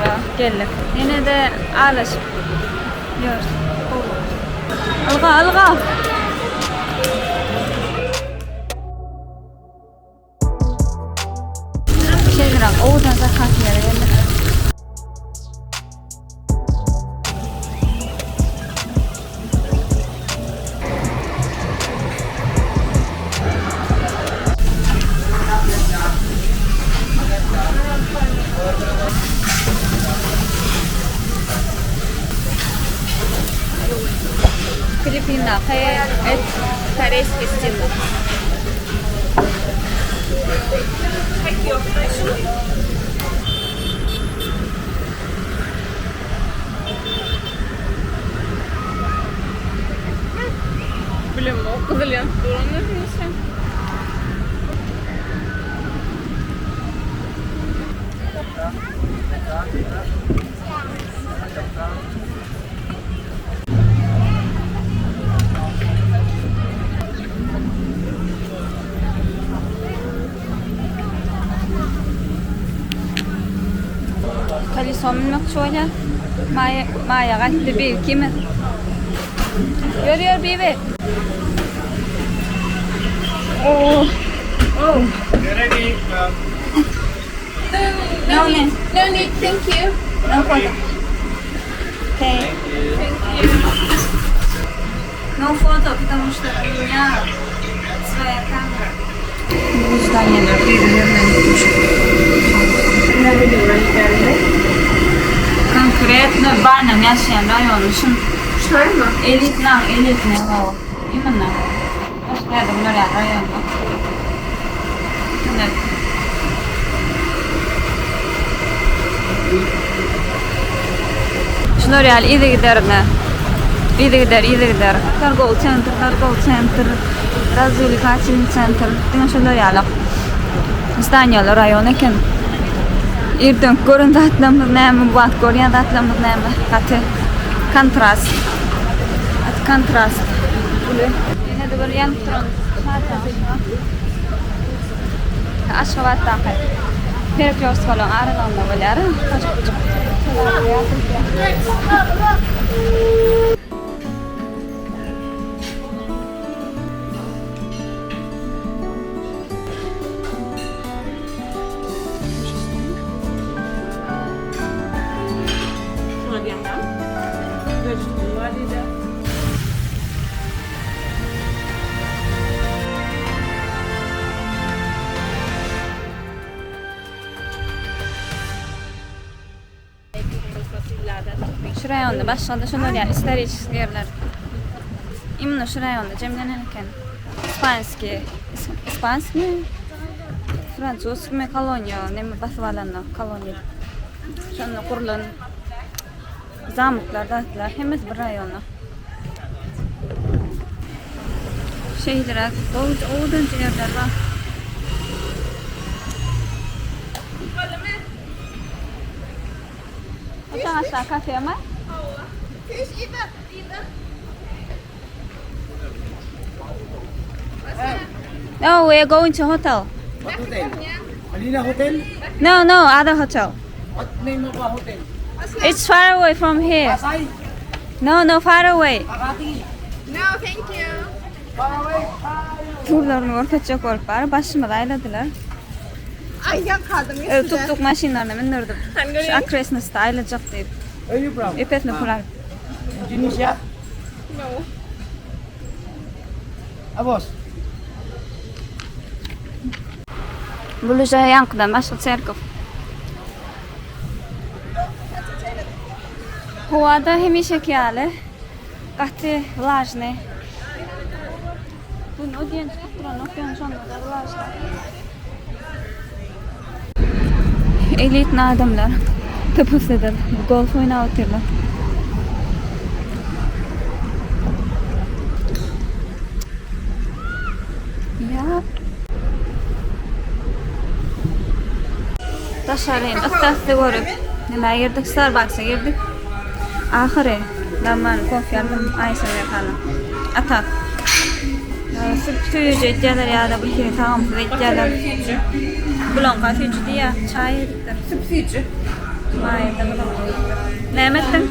Soňra geldik. Ýene-de alaşyp ýörüs. Ylga, ylga! Şeýleräk owadan zakaz ýere geldik. Filippindäki et koreýskiý stilde. Bilemok, gyzyl ýanyp durandyr diýse. Koliso münmekçi bolýar. Maýa, Maýa gaýtdy bir ikimiz. Ýör ýör Bibi. Oh. Oh. Ready? No need. No need, thank you. No photo. Okay. Thank you. No photo, потому что у меня своя камера. Здание Konkretno Barnum ýaşaýan raýony şun Şaýmy? elitnaň elitni o. Именно. Başga ýerde bular ýaly raýon ýok. Indi Şular ýaly yzygiderine yzygider yzygider Targowy sentr, targowy sentr, razwlikatelnyý sentr diňe şular ýaly zdaniýaly raýon eken. Irden gören zatlarymyz näme, bu wagt görýän zatlarymyz näme? Gaty kontrast. Gaty kontrast. Uly. Ýene-de bir ýanyp duran Aşgabatdaky perekrýostkalaryň aralygynda bolýar. Şuňa diýýän. Göçdüm bar diýdi. Şu raýonda başga-da şolar ýaly istoriçeskiý ýerler. Imенно şu raýonda jemlenen eken. Ispanskiý, ispanskimi? Fransuzskimi koloniýa, neme basyp alanda koloniýa. Şonda gurlan zamoklar, zatlar hemmesi bir raýonda. Şeýleräk gowy owadanja ýerler bar. Otaň aşağı kafemi? No, we are going to hotel. What hotel? Alina Hotel? No, no, other hotel. What name of a hotel? It's far away from here. Pasay? No, no, far away. Makati? No, thank you. Far away? Turlaryny görkezjek bolup bar, başymyzy aýladylar. Ay ýakaldım Ö, Tuk-tuk maşynlaryna mündürdük. Şu okresnosda aýlajak diýip. Where you from? Epesini pul alyp. Indonesia? No. Ah, boss. Buluja ýaňkydan başga çerkow. Howada hemişeki ýaly gaty vlažnyý. Gün o diýen çykyp duranok ýöne şonda-da vlažnyý. Elitny adamlar TPS-de golf oýnap otyrlar. Ýa. Daşary yssy görüp, nämä girdik? Starbucks-a girdik. Ahyry Damman kofe aldym, Ice Americano. Atak. Süýji etýärler ýa-da bir hili tagamsyz etýärler. Bulaňka süýji diýýär, çaý edipdir. Süýji. Maýada gyzykly. Näme etdiň?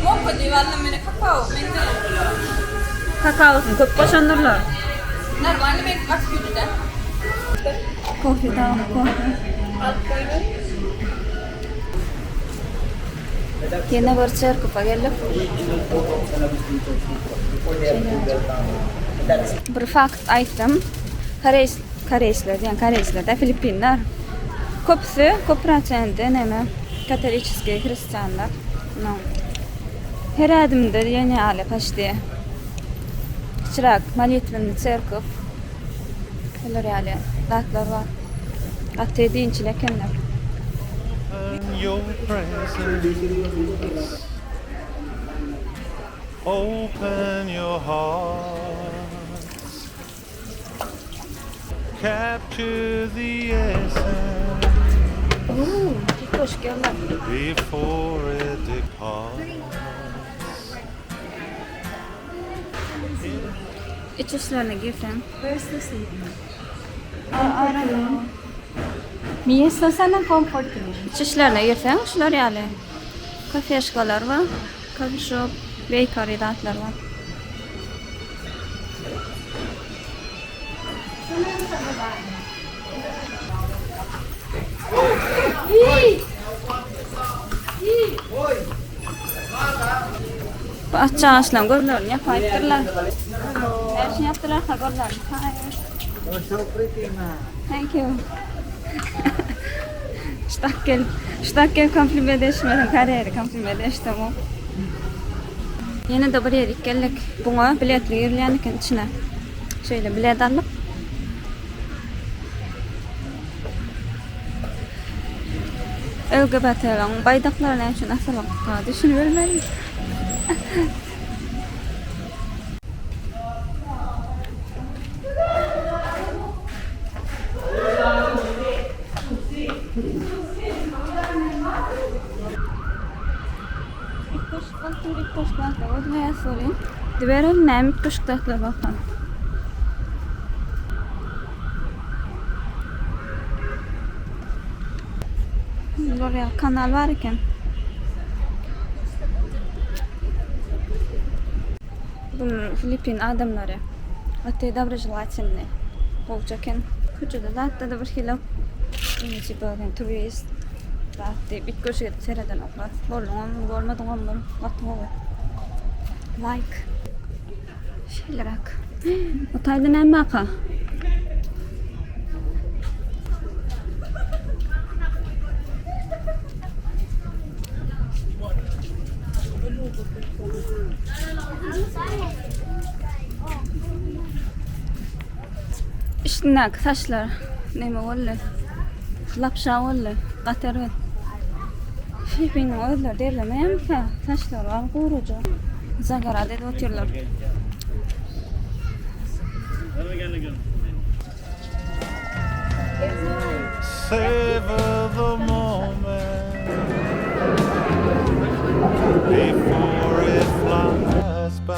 Mokka diýip aldym meni kakao. Mende. Kakaosyny köp goşandyrlar. Normalny men gaty süýjüde. Kofe dagy kofe. Alyp goýber. Ýene bir çerkowa geldik. Bir fakt aýtsam, koreýs koreýsler diýen koreýsler dä filippinler. Köpüsi, köp prosendi näme katoliçeskiý hristianlar. No. Her ädimde diýen ýaly paçti kiçiräk molitwenny çerkow Şolar ýaly zatlar bar. Gaty dinçil ekenler. Open your hearts. Capture the essence Hoş geldin. before it departs. İç işlerine girseň. Where's the seat? I don't know. Miesto senden comfortable. İç işlerine girseň şular ýaly kafeşkalar bar. Coffee shop, bakery zatlar bar. Bu atça ağaçlaryň gözlerini ýapaýypdyrlar. Näme üçin ýapdylarka gözlerini? Hi. You're so pretty, ma. Thank you. Ştak gel, ştak gel kompliment eşmedim, karýeri kompliment eşdim. Ýene-de bir ýerik geldik. Buňa biletli girilýän eken içine. Şeýle bilet aldyk. LGBT-laryň baýdaklary näme üçin asylypka düşünibilmedim. Diberelim näme üýtgeşik zatlar barka. Bular ýaly kanal bar eken. Bu Filippin adamlary gaty dobroželatelnyý. Gowja eken. Köçede zatda-da bir hili indi sen turist zat diýip üýtgeşik edip seredenoklar. Bolduňam, bolmadyňam bir gaty gowy. Like. Şeýleräk. Bu taýda näme barka? Üstündäki saçlar neme boldy? Lapşa boldy. Gaty erbet. Filipiniň özleri derlemeýärmikä? Saçlary bar guruja. Zagarat edip otyrlar. Savor the moment before it flies by.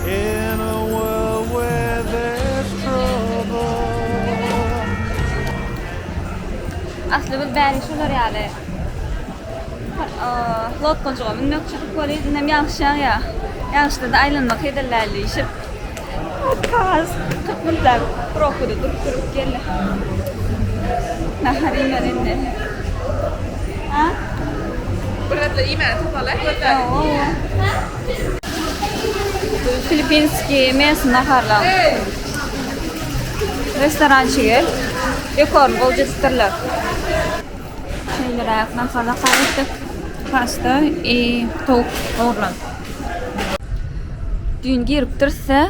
In a world where there's trouble. Asly biz bäri şular ýaly lodkajyga münmekçidik welin, indem ýagyş ýagýar. Ýagyşda-da aýlanmak hezil däl diýşip, Kaz 40 minutläp probkada durup durup geldi. Nahar iýmeli indi. Ha? Bir zatlar iýmäne tapalaý gözläp. Filippinskiý mesny naharlar. Restorançygy. Dekoryny gowy edipdirler. Şeýleräk nahar zakaz etdik. Pasta i towuk gowrulan. Düýn giripdiris-de,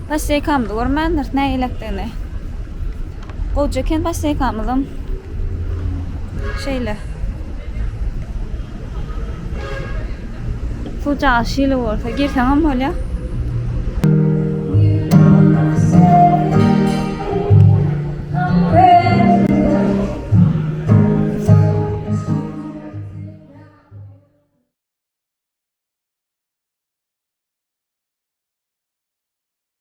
passeýkamyzy görmändiris nägilekdigini. Gowja eken passeýkamyzam. Şeýle. Suw jaýy şeýle bolsa girseňem bolýar.